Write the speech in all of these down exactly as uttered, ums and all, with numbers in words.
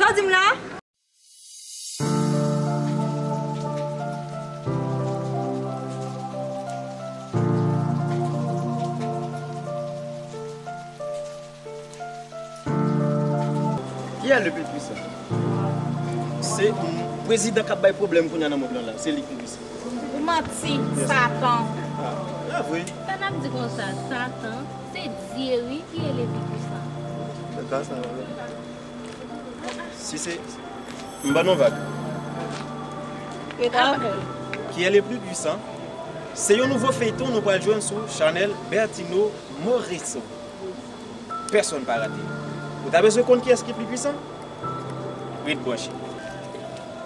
Sa w di m la? Qui est le plus puissant? Se, mm, prezidan k ap bay pwoblèm kounye a nan mond lan la. Se li k pi pwisan. Ou manti, Satan. Ah, la vre. Sa n ap di konsa, Satan, se Dye, wi, ki e le pi pwisan. Se ka sa, wi. Si se, m ban nou vag. Qui est le plus puissant? Se yon nouvo feyton nou pral jwenn sou chanèl Bertino Morisseau. Pèsonn pa rate. Ou ta bezwen konn kiyès ki pi pwisan? Ret branche.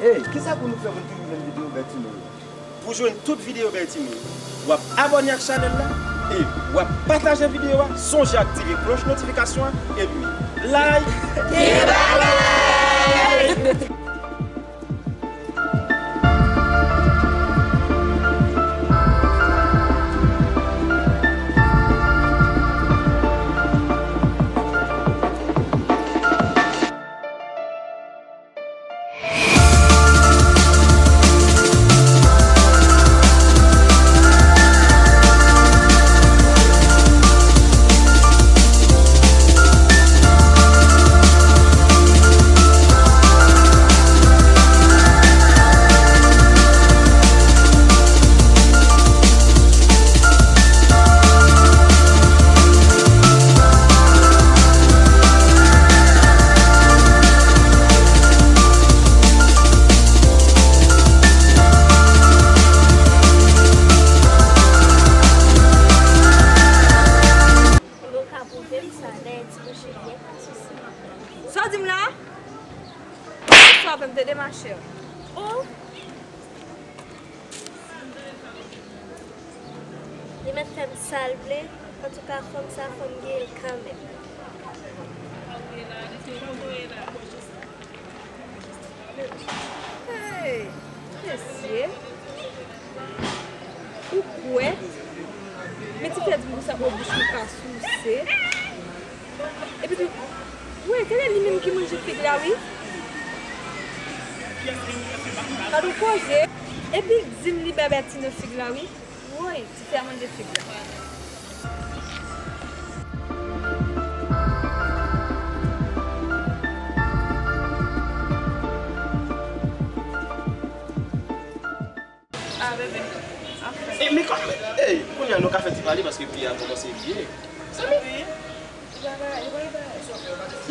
Ey, kisa pou nou fè pou n toujou jwenn videyo Bertino yo? Pou jwenn tout videyo Bertino yo, w ap abòne ak chanèl la e w ap pataje videyo a, sonje aktive klòch notifikasyon an epi like e ba like! Ou ka pwouve m sa, dèyè ti bouch li byen ka sou siman. Sa w di m la? Sa w fè m tande, ma chère. Oh! Li mèt fè m sa l vle. Antouka, fanm sa, fò m genyen l kanmenm. Hey, mesye, ou kwè? Men ti frè di m konsa, o, bouch li ka souse. Epi tou, wi, tande li menm ki manje fig la, wi. Gad yon koze. Epi l di m li bay Bertino fig la, wi. Woy, ti frè manje fig la. Ah, bebe, anfen. E, men kòman, ey, kounye a nou ka fè ti pale paske pi a kòmanse vye. Sa vle di?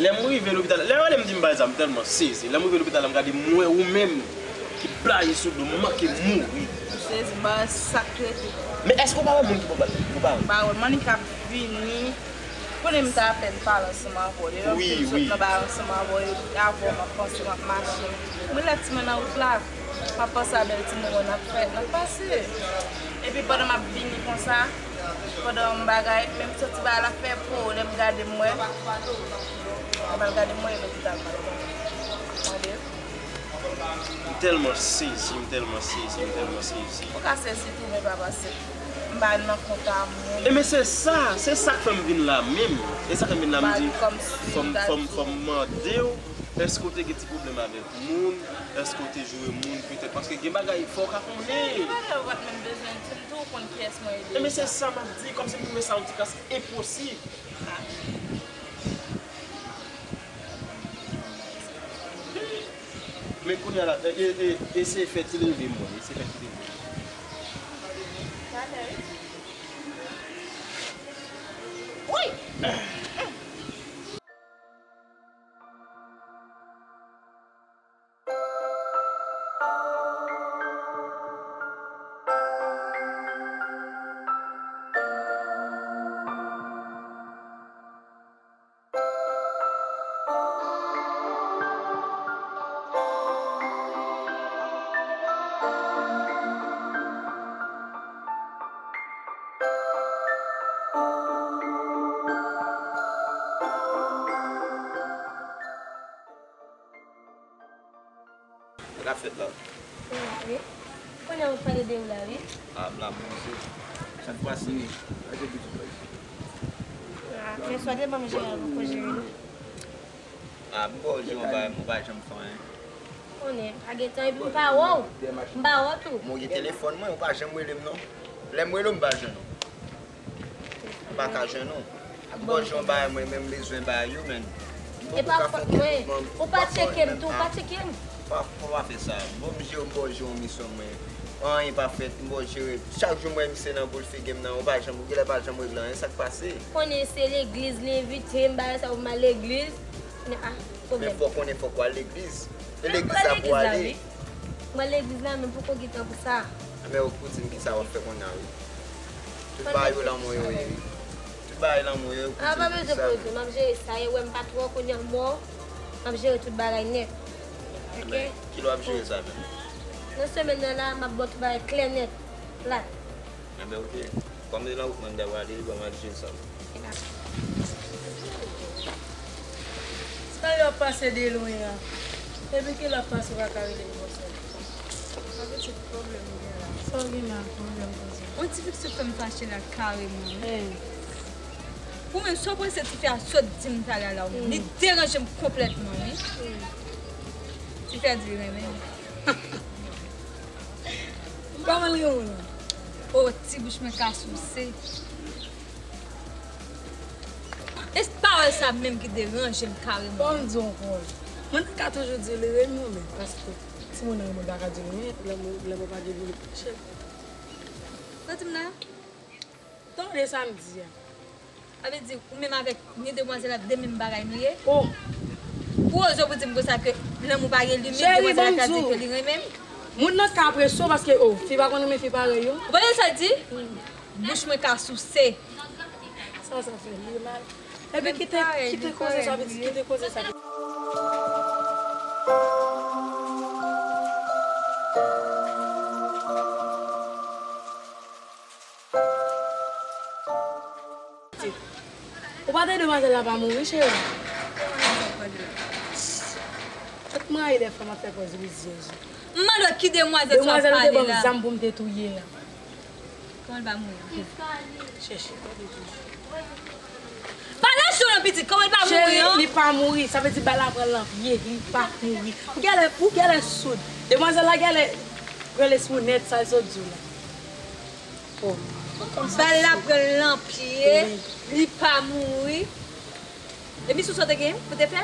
Lè m rive lopital, lè yo rele m di m bay zam, m tèlman sezi. Lè m rive lopital la, m gade, m wè ou menm ki blayi sou do m, m manke mouri. M sezi, m pa wè sa k rete. Men èske w pa wè moun ki pran bal la? Ou pa wè? M pa wè. Monica ap vini. Konnen m t apèn pale ansanm avè w. Depi m sot nan bagay ansanm avè w, avè w m ap panse, m ap mache. M rilaks mwen nan wout la. M ap panse a bèl ti moman n ap fè, n ap pase. Epi pandan m ap vini konsa, pandan m bagay, menm soti ba la fè po, lè m gade m wè, lè m al gade m wè e lopital m al pran. Tande? M tèlman sezi, m tèlman sezi, m tèlman sezi. Ou ka sezi tou, men pa pase. M pa nan kont a moun. E men se sa, se sa k fè m vin la menm. E sa k fè m vin la, m di, fò m, fò m, fò m mande w, èske w te gen ti pwoblèm avèk moun, èske w te joure moun petèt, paske gen bagay fò w ka konnen. Ou pa t menm bezwen di m tou, ou konn kiyès mwen ye deja. E men se sa m ap di, kòmsi m twouve sa yon ti kras enposib. Men kounye a la, e, e, e, eseye fè ti leve mwen, eseye fè ti leve. Woy! Sa k ap fèt la? Wi. Kounye a m ap pale de ou la, wi. Ah, m la, manje. Sa k pase? Lage pitit la isit. Ah, men swa te ban m jere, m poko jere, non. Ah, m ba w je yon bagay, mwen pa janm fè anyen. Konnen, pa gen tan, epi m pa wè w. M pa wè w tou. Mwen gen telefòn mwen, ou pa janm rele m non. Lè m rele w, m pa jwenn ou. M pa ka jwenn ou. M ba w je yon bagay, mwen menm bezwen bagay yo, men. E pa fòt mwen. Ou pa tcheke m tou, ou pa tcheke m. Pa, pa, pa fè sa. Bon, m jere, m ba w je yon misyon, mwen. Anyen pa fèt, m ba w jere. Chak jou m wè misye nan boul figi m nan, ou pa janm, ou genlè pa janm regle anyen, sa k pase? Konnen se legliz li envite m, bagay sa pou m al legliz. Konnen, ah, pwoblèm. Men fò konnen, fòk w al legliz. E legliz la pou w ale. M al legliz la, men poko gen tan pou sa. Men ou pou di m kisa w ap fè kounye a, wi. Tout bagay yo lan men w yo ye, wi. Tout bagay lan men w yo ye, ou pou di m kisa. Ah, pa bezwen poze, m ap jere sa. E wè m pa twò kounye a mò, m ap jere tout bagay nèt. Ok? Men, kilè w ap jere sa menm? Nan semèn nan la, m ap ba w tout bagay klè nèt, plat. Enben, ok. Kòm se nan wout mwen m ta prale, ban m al jere sa. Sa yo ap pase de lwen an. Depi kilè w ap pase, w pa ka rele m konsa? Sa pitit pwoblèm ou gen la? Sa w gen la, pwoblèm konsa? Yon ti pitit fè m fache la kareman, wi. Ou menm, sa w panse tifi a sot di m talè a la, wi? Li deranje m konplètman, wi. Tifi a di li renmen m. Kòman l renmen w la? O, ti bouch mwen ka souse. E se pawòl sa menm ki deranje m kareman. Bon, m di w ankò. Mwen te ka toujou di li renmen w, men paske timoun nan mwen pa ka di l renmen, lè mwen, lè mwen pa gen pou li pwoche l. Sa di m la? Tande sa m di a. Sa vle di, ou menm avèk ni demwazèl la, de menm bagay nou ye? Oh! Pou oze pou di m konsa ke lanmou pa gen limit, demwazèl la ka di ke li renmen m? Moun nan ka apresye w paske, oh, fi pa konn renmen fi parèy yo. Ou pa tande sa l di? Bouch mwen ka souse. Sa, sa fè li mal. Epi kite, kite koze sa, pitit, kite koze sa. Ou pa tande demwazèl la pa mouri, cheri? Tout mari de fanm ap fè pòz rizyèz. M mande w ki demwazèl sa w ap pale la? Demwazèl ou te ban m zam pou m te touye a. Kòman l pa mouri? Chèche, tande tou. Pale sou non pitit, kòman l pa mouri an? Cheri, li pa mouri, sa vle di bal la pran l nan pye, li pa mouri. Ou genlè, ou genlè soud. Demwazèl la genlè pran lespri w nèt, sa l sot di w la. Oh. Bal la pran l nan pye, li pa mouri. Epi sou sa w te gen pou te fè?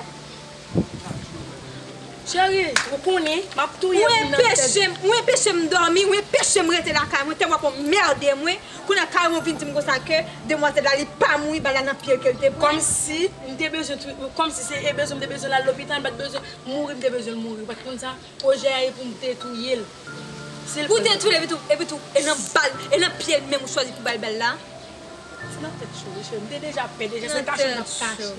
Cheri, ou konnen, m ap touye moun nan tèt. Ou enpeche m, ou enpeche m dòmi, ou enpeche m rete lakay mwen, tèlman w ap anmède mwen. Kounye a, kareman w vin di m konsa ke demwazèl la, li pa mouri, bal la nan pye l ke l te pran. Kòmsi m te bezwen tou, kòmsi se e bezwen m te bezwen l al lopital, m pa t bezwen mouri, m te bezwen l mouri, ou pa t konn sa? Pwojè a e pou m te touye l. Si l pou te touye l, epi tou, epi tou, e nan bal, e nan pye l menm ou chwazi pou bay bal la? Se nan tèt cho, wi, cheri. M te deja pè, deja, se kache m t ap kache.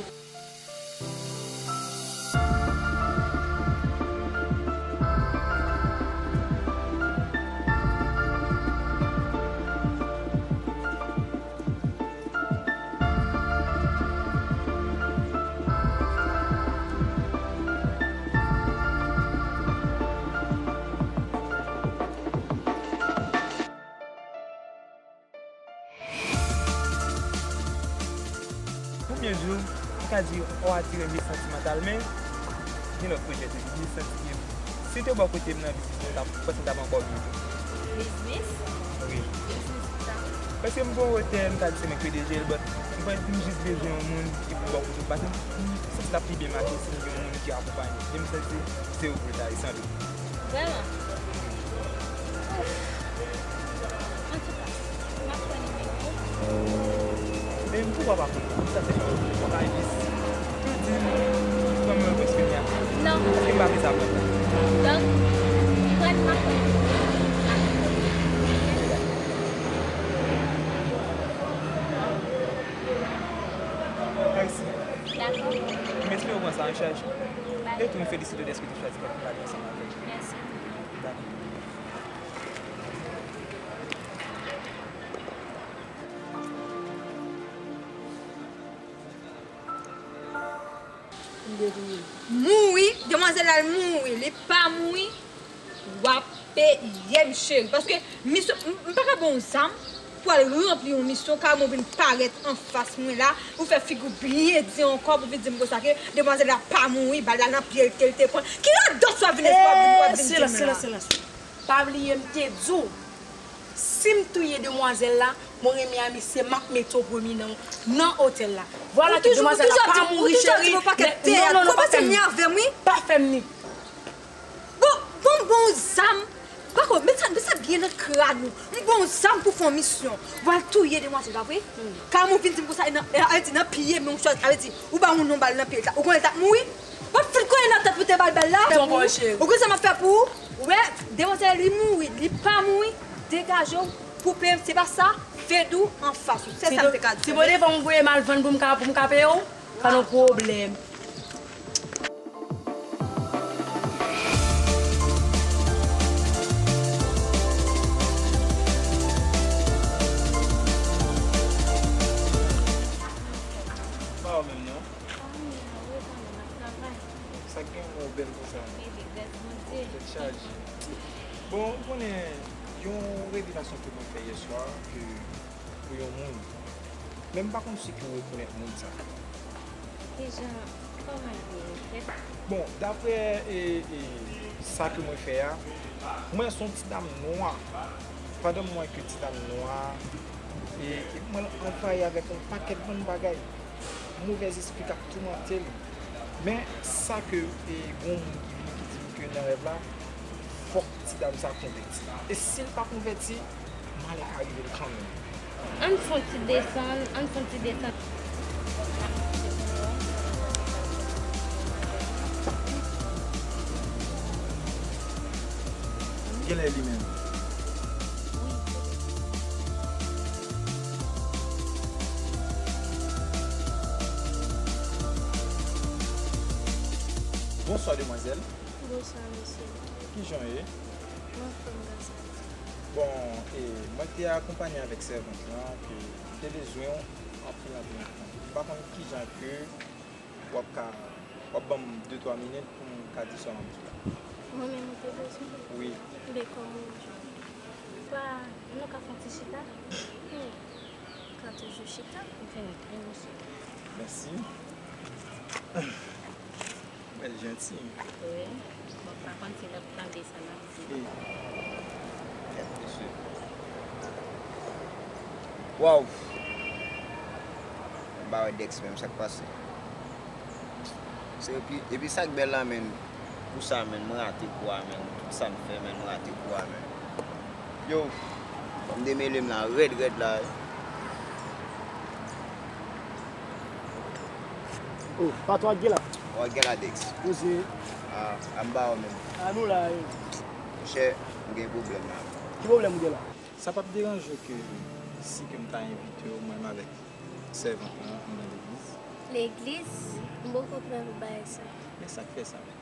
Konbyen jou, m ka di, w atire m santimantalman, gen lòt pwojè toujou, m santi ke si w te bò kote m nan biznis mwen, w t ap, w panse m t ap ankò viv? Biznis? Wi. Biznis pou sa? Paske m gon otèl, m ka di se mwen k P D G l, but m pa, m jis bezwen yon moun ki pou bò kote m. Paske m, m santi l ap pi byen mache si m gen yon moun ki akonpaye m. E m santi se ou pou l ta ye, san dout. Vrèman? Ouf. Antouka, m ap tann nimewo w. Men poukwa pa pran sa, se yon bagay jis. Tou di m, pran mwen prèske mye a. Non. Paske m pa vle sa pran. Donk, pran m ap pran. Mèsi. Dakò. M espere w pran sa an chaj. E tou, m felisite w dèske w te chwazi pale ansanm avè m. Mèsi. Dakò. Mouri, demwazèl la mouri, li pa mouri, w ap peye m, cheri. Paske misye, m, m pa ka ba w zam, Pral ranpli yon misyon, Carmou vin parèt anfas mwen la, ou fè figi w byen di ankò pou vin di m konsa ke demwazèl la pa mouri, bal la nan pye l te, l te pran. Ki radòt w ap vin espwa w ap vin, w ap vin di m la? Silans, silans, silans. Pa bliye m te di w, si m touye demwazèl la, mwen renmen a misye, m ap mete w premye nan, nan otèl la. Vwala, ke demwazèl la pa mouri, cheri. Non, non, non, pa fè m ni. Pa fè m ni. Bon, bon, bon zam. Pako, met sa, met sa byen nan kràn ou. M bon zam pou fè yon misyon. W al touye demwazèl, pa vre? Carmou vin di m konsa, e nan, e, e di nan pye, men w chwazi, a vle di, ou ba moun yon bal nan pye, ou konnen l t ap mouri? W ap fout konnen nan tèt pou te ba l bal la? Ou konnen sa m ap fè pou ou? Ou wè, demwazèl, li mouri, li pa mouri, degaje w, koupe, se pa sa, Fedou anfas ou. Se sa m te ka di. Si Bondye fè m voye m al vann pou m ka, pou m ka peye w, pa nan pwoblèm. Pa w menm non. Sa k gen yon bèl konsa? Tèt chaje. Bon, ou konnen yon revelasyon ke mwen fè yè swa, ke pou yon moun. Men m pa konn si ke w rekonèt moun sa. Kijan, kòman l ye, an fèt? Bon, daprè, e, e, sa ke mwen fè a, mwen se yon ti dam nwa. Pandan m wè ke ti dam nwa, e, e mwen anvayi avèk yon pakèt bann bagay. Movèzespri k ap toumante l. Men sa ke, e, gon moun ki vini ki di m ke nan rèv la, fòk ti dam sa konvèti. E si l pa konvèti, malè ka rive l kanmenm. Ann fè yon ti desann, ann fè yon ti desann. Genlè li menm. Bonswa, demwazèl. Bonswa, mesye. Kijan w ye? Mwen anfòm, gras a Dye. Bon, e, mwen te akonpanye avèk sèvant lan, ke m te bezwen w anpil, anpil, anpil, anpil. M pa konn kijan ke w ap ka, w ap ban m de twa minit pou m ka di sa w ap di la. Mwen menm ou te bezwen? Wi. Men kòman w jwenn? Pa, nou ka fè yon ti chita? Wi. Ka toujou chita. Vini, vini, mesye. Mèsi. Bèl janti. Wi. Bon, pa konn si l ap tande sa n ap di. Wi. Kèt, mesye. Waw! M pa wè Dex menm, sa k pase? Se epi, epi sa k bèl la, menn, pou sa, menn, m rate kou a, menn, tout sa m fè, menn, m rate kou a, menn. Yo, m demele m la rèd, rèd la, wi. Oh, patwon ak Gela. Ou ak Gela, Dex. Poze. A, a m ba ou menm. A nou la, wi. Monchè, m gen pwoblèm la. Ki pwoblèm ou gen la? Sa p ap deranje w ke si ke m ta envite w, mwen menm avèk sèvant lan, anndan legliz? Legliz? M poko prè pou bagay sa. Men sa k fè sa menm?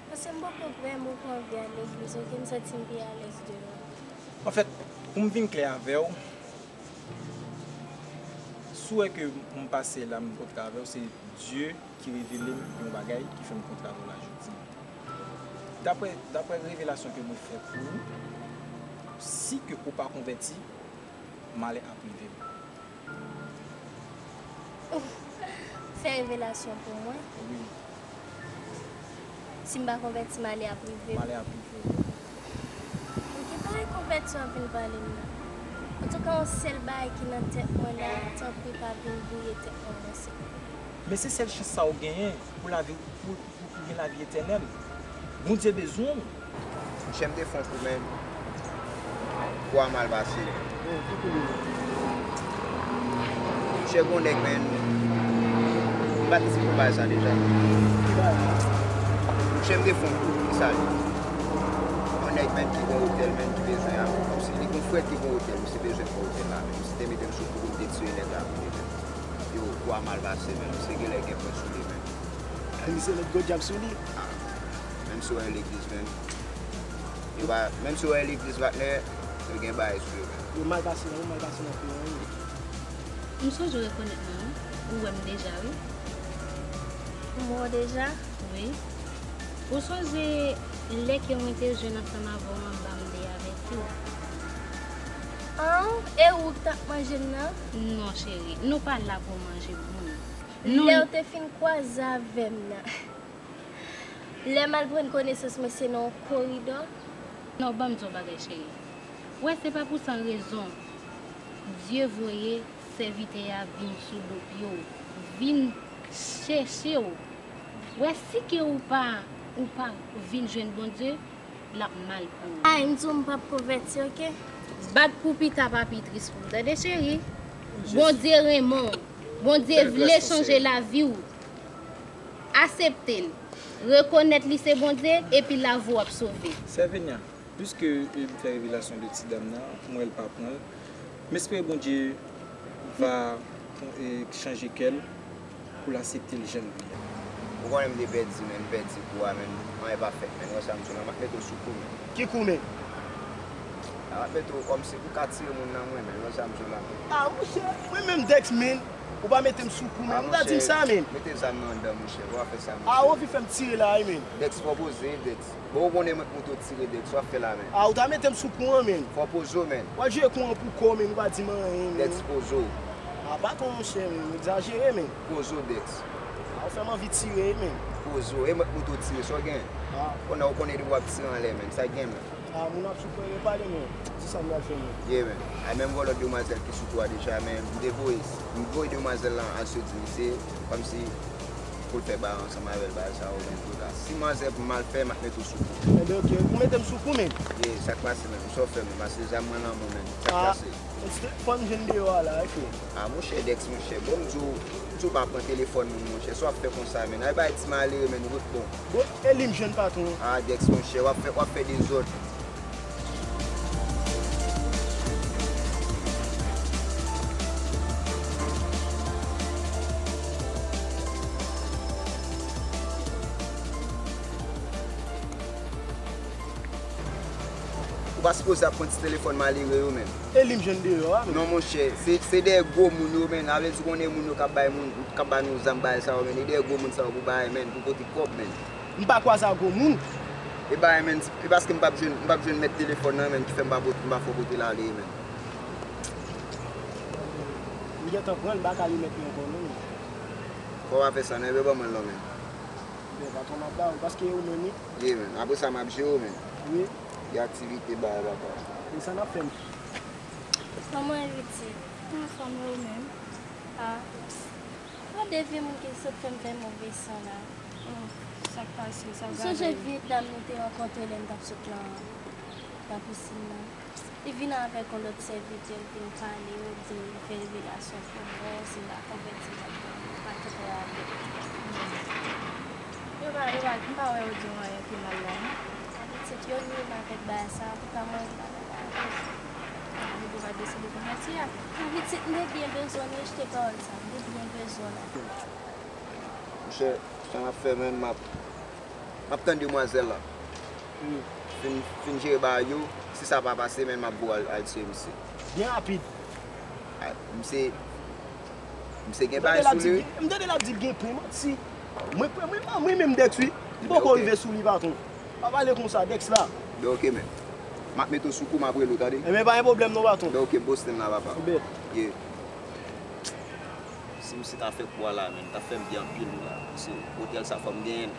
Paske m poko prè, m poko anvi al legliz, oke? M santi m pi alèz deyò. Anfèt, pou m vin klè avè w, si w wè ke m pase la, m kontre avè w, se Dye ki revele m yon bagay ki fè m kontre avè w la jodi a. Daprè, daprè revelasyon ke mwen fè pou ou, si ke ou pa konvèti, malè ap rive w. Fè revelasyon pou mwen. Wi. Si m pa konvèti, malè ap rive m. Malè ap rive w. Ou gen bagay konvèti w ap vin pale m nan. Antouka, yon sèl bagay ki nan tèt mwen la, tanpri pa vin bwouye tèt mwen nan, silvouplè. Men se sèl chans sa w genyen pou lavi, pou, pou, pou gen lavi etènèl. Bondye bezwen w. Monchè, m te fè yon kou, menn. Kou a mal pase. Monchè, gon nèg, menn. M pa t eksplike w bagay sa deja. Monchè, m te fè yon kou, ki sa li? Yon nèg, menn, ki gon otèl, menn, ki bezwen a. Kòmsi li gon frè ki gon otèl, misye bezwen fè otèl la, menn. Misye te mete m sou kou pou m te tire nèg la pou li, menn. Yo, kou a mal pase, menn. Misye genlè gen pwen sou li, menn. Misye met gwo djab sou li. Ah, menm si w al legliz, menn. Yo pa, menm si w al legliz, patnè, yo gen bagay sou yo, menn. Yo mal pase, yo mal pase nan peyi an, wi. M sonje w rekonèt mwen, wi. Ou wè m deja, wi. M wè w deja? Wi. Ou sonje lè ke mwen te jwenn ansanm avè w anba, m te avèti w? An, e ou k t ap manje m nan? Non, cheri, nou pa la pou manje moun. Nou Lè w te fin kwaze avè m nan. Lè m al pran konesans mwen, se nan yon koridò. Non, ban m di w yon bagay, cheri. W wè, se pa pou san rezon Dye voye sèvitè a vin sou do pye w, vin chèche w. W wè, si ke ou pa, ou pa vin jwenn Bondye, l ap mal pou ou. Ay, m di w m p ap konvèti, oke? Bat pou pita pa pi tris pou ou, tande, cheri? Bondye renmen w. Bondye vle chanje lavi w. Asepte l. Rekonèt li se Bondye, epi lavi w ap sove. Sè Venya, piske, e, m fè revelasyon de ti dam nan, m wè l pa pran l. M espere Bondye va, e, chanje kè l pou l asepte l jan l vle a. Ou konnen m te pèdi, men m pèdi kou a, men anyen pa fèt, men wè sa m sou la, m ap mete w sou kou, men. Ki kou, men? A, m ap mete w kòmsi pou ka tire moun nan mwen, men wè sa m sou la, men. A, monchè, mwen menm Dex, men, ou pa mete m sou kou, men, ou ta di m sa, men. Mete zam nan anndan, monchè, ou pa fè sa, monchè. A, ou anvi fè m tire la, wi, men. Dex, fò poze, Dex. Bon, ou konnen mwen k moute w tire, Dex, w ap fè la, men. A, ou ta mete m sou kou an, men. Fò poze w, men. W ap jwe kou an pou kò w, men, ou pa di m anyen, men. Dex, poze w. A, pa twò, monchè, men, ou egzajere, men. Poze w, Dex. A, ou fè m anvi tire, men. Poze w, e mwen k moute w tire, sa w gen? A. Konnen, ou konnen depi w ap tire anlè, men, sa gen, men. A, moun ap sou pwen yo pale, men. Di sa m pral fè, men. Ye, men. A, menm vòlò demwazèl ki sou kou a deja, men, m te voye, m voye demwazèl lan al soti, misye, kòmsi pou l fè bagay ansanm avè l, bagay sa yo, men, antouka. Si manzè mal fè, m ap mete w sou kou. Enben, oke, ou mete m sou kou, men. Ye, sa k pase, men? Sa w fè, men? Pase zam mwen nan men w, men. Sa k pase? Fò m jwenn deyò a la, wi, frè. A, monchè Dex, monchè. Bon, m di w, m di w pa pran telefòn moun, monchè. Sa w ap fè konsa, men? Ay bay ti malere, men, wout bon. Bon, e li m jwenn patwon an. A, Dex, monchè, w ap fè, w ap fè dezòd. Ou pa sipoze ap pran ti telefòn malere yo, men. E li m jwenn deyò a, men. Non, monchè, se, se dèyè gwo moun yo, men. A vle di, konnen moun yo k ap bay moun, k ap ba nou zam, bagay sa yo, men. E dèyè gwo moun sa yo pou bay, men, pou pote kòb, men. M pa kwaze ak gwo moun. E bagay, men, e paske m p ap jwenn, m p ap jwenn mèt telefòn nan, men, ki fè m pa pot-, m pa fè w pote l ale, men. M gentan pran l, m pa ka remèt li ankò, non, men. Fò w pa fè sa, non, e ban mwen l, non, men. Men, patwon, m ap ba ou, paske e ou menm, wi. Ye, men. Apre sa, m ap jere w, men. Wi. Gen aktivite, bagay, papa. Men sa n ap fè, men. Kòman w ye, pitit? Anfòm, e ou menm? A. Gade vye moun ki sot fè m fè move san la. Oh, sa k pase, sa gade. M sonje vye dam nou te rankontre lè n t ap sot nan, nan pisin nan. Li vin avèk yon lòt sèvitè, l vin pale, yo di l fè revelasyon pou mwen, si m pa konvèti, m ap, m ap kite avè l. Yo pa, yo pa, m pa wè yo di w anyen ki mal la, non. Sa pitit yo ni menm avèk bagay sa, antouka mwen, m pa nan bagay. Li pou pa deside konvèti a. Sa pitit, m te byen bezwen w, rejte pawòl sa, m te byen bezwen w la. Monchè, sa m ap fè, men, m ap, m ap tann demwazèl la. Wi. Fin, fin jere bagay yo, si sa pa pase, men, m ap voye al, al tiye misye. Byen rapid. A, misye, misye gen bagay sou li, wi. M tande l ap di l gen pwen, manti. Mwen, mwen, mwen, mwen menm Dex, wi. M poko rive sou li, patwon. Pa pale konsa, Dex la. Ben, oke, men. M ap mete w sou kou, m ap rele w, tande? Enben, pa gen pwoblèm non, patwon. Ben, oke, Boston la, papa. Enben. Yeah. Si misye ta fè kou a la, men, li t ap fè m byen anpil, wi, la. Paske otèl sa, fò m genyen l.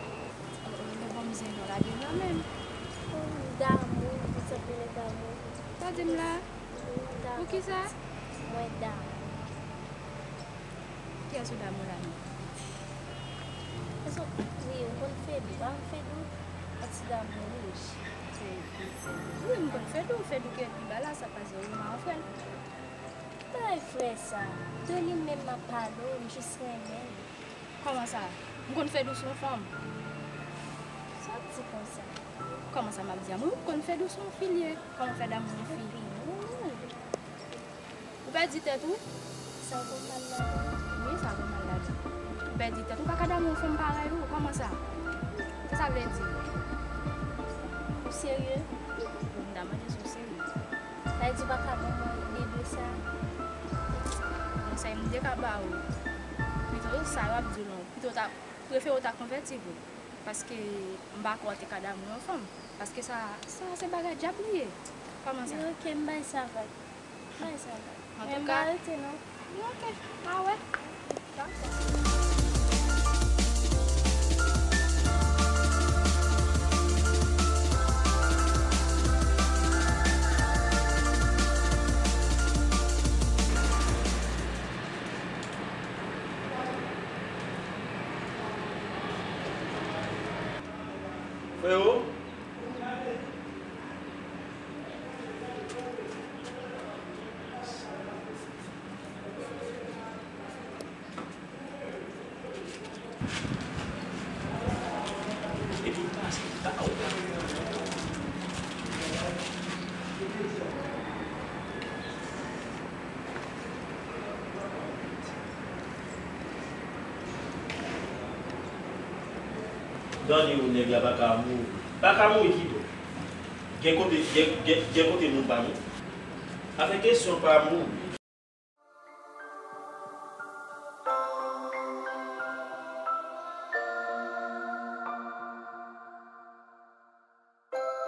Bon, bon, mizè non, lage m la menm. Oh, m damou, m santi le damou. Sa di m la? Wi, m damou. Poukisa? Mwen damou. Kiyès ou damou la menm? Wi, ou konn Fedou, pa m Fedou? Yon ti damou wouj. Fedou, Fedou. Wi, m konn Fedou, Fedou ki ret pi ba la, sa pase, ou renmen frè l? Bay frè sa. De li menm m ap pale w, m jis renmen l. Kòman sa? M konn Fedou se yon fanm. Sa w di konsa? Kòman sa m ap di a? Mwen konn Fedou se yon fi l ye. Kòman fè damou yon fi? Epi, wi, wi. Ou pèdi tèt ou? Sa gon mal ladan. Wi, sa gon mal ladan. Ou pèdi tèt ou, pa ka damou yon fanm parèy ou, kòman sa? Sa sa vle di? Ou serye? Bon, m ta mande si w serye. Sa vle di ou pa ka ban mwen ide de sa? Konsèy m te ka ba ou, pito sa w ap di w lan, pito w ta prefere w ta konvèti vre. Paske m pa kwè w te ka damou yon fanm. Paske sa, sa se bagay dyab li ye. Kòman sa? Men oke, m bay sa vag. Antouka, Frewo. Tande w, nèg la pa ka mouri. Pa ka mouri kidonk. Gen kote, gen, gen, gen kote moun pa mouri. Afè kesyon pa mouri,